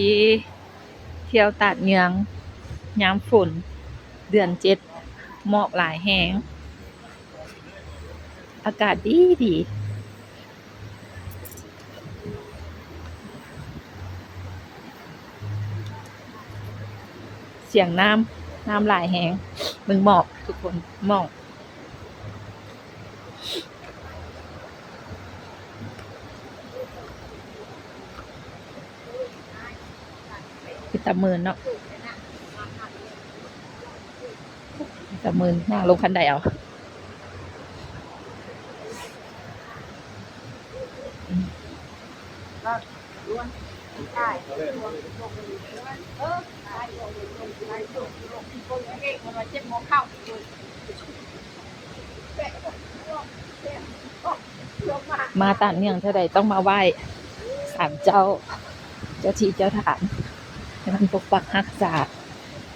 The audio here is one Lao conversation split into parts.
ທີ່ທ່ຽວຕາດເຍືອງຍາມຝົນ ເດືອນເຈັດ ໝອກຫຼາຍແຮງ ອາກາດດີດີ. ສຽງນ້ຳ ນ້ຳຫຼາຍແຮງ ເບິ່ງໝອກທຸກຄົນ ໝອກ ເປັນຕາເມີນເນາະ ເປັນຕາເມີນ ຍ່າງລົງຄັນໄດເອົາ. ມາຕາດເຍືອງເທື່ອໃດຕ້ອງມາໄຫວ້ສານເຈົ້າ ເຈົ້າທີ່ເຈົ້າທາງ ໃຫ້ເພິ່ນປົກປັກຮັກສາ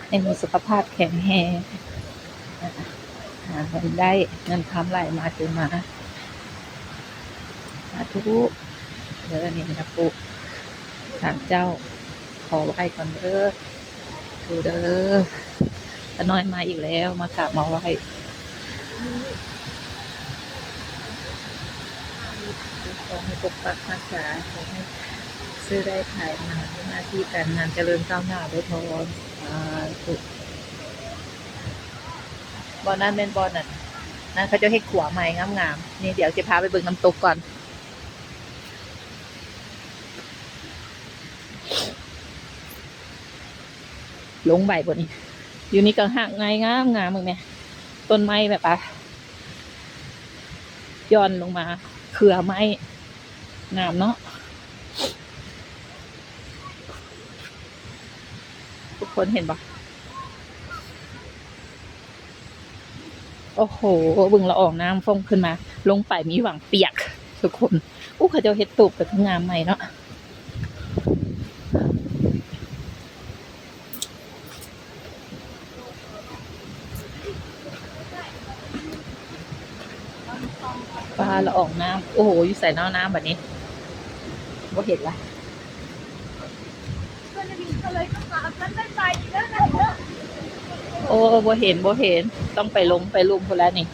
ໃຫ້ມີສຸຂະພາບແຂງແຮງ ຫາເງິນໄດ້ ເງິນຄຳໄຫຼມາເທມາ ສາທຸເດີ. ນີ້ນະປຸ ສານເຈົ້າ ຂໍໄຫວ້ກ່ອນເດີ ທຸເດີ. ຕານ້ອຍມາອີກແລ້ວ ມາກາບມາໄຫວ້ ຂໍໃຫ້ປົກປັກຮັກສາ ຂໍໃຫ້ຊື້ໄດ້ຂາຍໝານ ມີໜ້າທີ່ການງານຈະເລີນກ້າວໜ້າເດີພອນ ສາທຸ. ບ່ອນນັ້ນແມ່ນບ່ອນນັ້ນ ນັ້ນເຂົາເຈົ້າເຮັດຂົວໃໝ່ງາມໆ ນີ້ດຽວຊິພາໄປເບິ່ງນ້ຳຕົກກ່ອນ. ລົງໄຫວ້ບໍ່ນີ້ ຢູ່ນີ້ກໍຮາກໄງງາມໆ ເບິ່ງແດ່ ຕົ້ນໄມ້ແບບວ່າຢ່ອນລົງມາ ເຄືອໄມ້ງາມເນາະ ທຸກຄົນເຫັນບໍ່? ໂອ້ໂຫ ເບິ່ງລະອອງນ້ຳຟົ້ງຂຶ້ນມາ ລົງໄປມີຫວັງປຽກທຸກຄົນ. ອູ້ ເຂົາເຈົ້າເຮັດຕູບກໍຄືງາມໃໝ່ເນາະ ປາລະອອງນ້ຳ. ໂອ້ໂຫ ຢູ່ໃສເນາະນ້ຳບັດນີ້ ບໍ່ເຫັນລະ. ໂອ້ ບໍ່ເຫັນ ບໍ່ເຫັນ ຕ້ອງໄປລົງໄປລຸ່ມພຸ້ນແລ້ວນີ້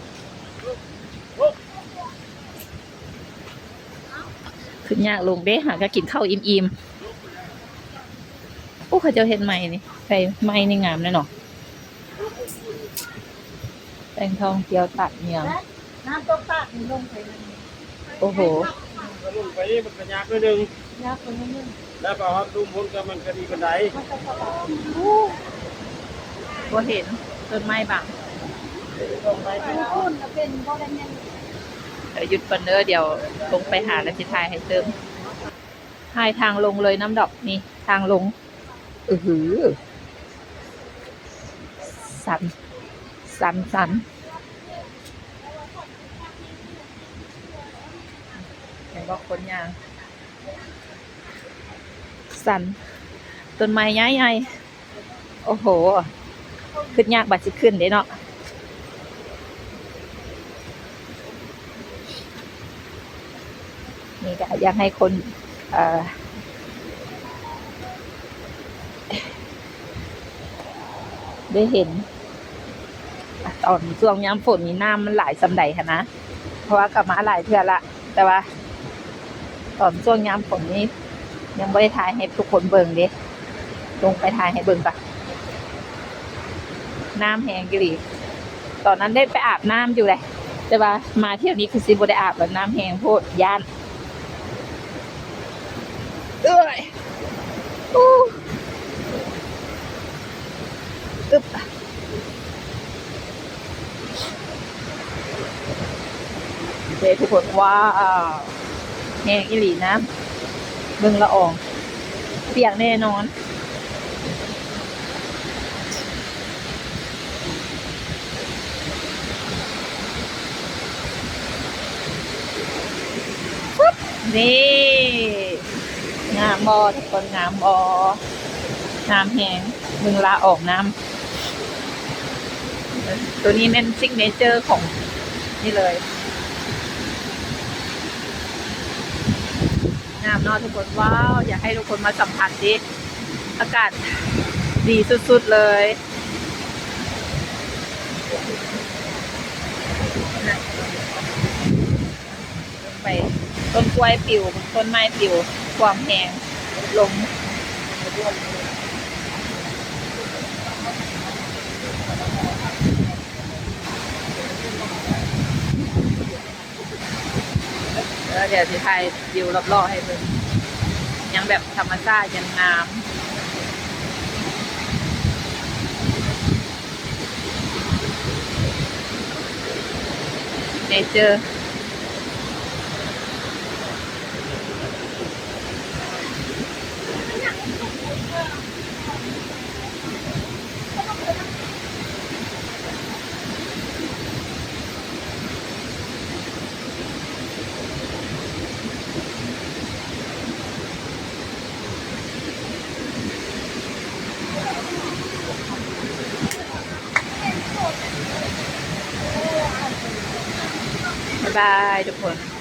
ຂຶ້ນຍາກລົງເດ້ ຫາກໍກິນເຂົ້າອີ່ມໆ. ໂອ້ ເຂົາເຈົ້າເຮັດໃໝ່ນີ້ ໃສ່ໃໝ່ນີ້ງາມແນ່ເນາະ. ແຫຼ່ງທ່ອງທ່ຽວຕາດເຍືອງ ນ້ຳຕົກຕາດນີ້ລົງໄປນັ້ນ ໂອ້ໂຫ ລົງໄປນີ້ມັນກໍຍາກໜ້ອຍໜຶ່ງ ຍາກໜ້ອຍໜຶ່ງ ແລ້ວໄປຮອດລຸ່ມພຸ້ນກໍມັນກໍດີປານໃດ ມັນກໍສະບາຍ. ບໍ່ເຫັນ ຕົ້ນໄມ້ບັງ ເອີ ຢຸດກ່ອນເດີ ດຽວລົງໄປຫາແລ້ວຊິຖ່າຍໃຫ້ຕື່ມ. ຖ່າຍທາງລົງເລີຍນຳດອກ ນີ້ທາງລົງ ອືຫື ຊັນ ຊັນ ຊັນ ເຫັນບໍ່ ຄົນຍ່າງ ຊັນ ຕົ້ນໄມ້ໃຫຍ່ໆ. ໂອ້ໂຫ ຄຶດຍາກບັດຊິຂຶ້ນເດ້ເນາະ. ນີ້ກະຢາກໃຫ້ຄົນ ເອີ ໄດ້ເຫັນ ອາ ຕອນຊ່ວງຍາມຝົນນີ້ນ້ຳມັນຫຼາຍສ່ຳໃດຫັ້ນນະ ເພາະວ່າກໍມາຫຼາຍເທື່ອລະ ແຕ່ວ່າຕອນຊ່ວງຍາມຝົນນີ້ຍັງບໍ່ໄດ້ຖ່າຍໃຫ້ທຸກຄົນເບິ່ງເດ້ ລົງໄປຖ່າຍໃຫ້ເບິ່ງກ່ອນ. ນ້ຳແຮງອີ່ຫຼີ ຕອນນັ້ນໄດ້ໄປອາບນ້ຳຢູ່ເດ້ ແຕ່ວ່າມາທ່ຽວນີ້ຄືຊິບໍ່ໄດ້ອາບແລ້ວ ນ້ຳແຮງໂພດ ຢ້ານ ເອີຍ ອູ້ ອຶບ ເດ້ທຸກຄົນ ວ້າວ ແຮງອີ່ຫຼີນະ ເບິ່ງລະອອງ ປຽກແນ່ນອນ. ນີ້ ງາມບໍ່ທຸກຄົນ ງາມບໍ່? ງາມແຮງ ເບິ່ງລະອອງນ້ຳ ໂຕນີ້ແມ່ນຊິກເນເຈີຂອງນີ້ເລີຍ ງາມເນາະທຸກຄົນ. ວ້າວ ຢາກໃຫ້ທຸກຄົນມາສຳຜັດເດ້ ອາກາດດີສຸດໆເລີຍ. ໄປ ຕົ້ນກ້ວຍປິວ ຕົ້ນໄມ້ປິວ ຄວາມແຮງ ລົມ. ແລ້ວດຽວຊິຖ່າຍວິວລອບໆໃຫ້ເບິ່ງ ຍັງແບບທຳມະຊາດ ຍັງງາມ. ເນເຈີ. ບາຍບາຍທຸກຄົນ.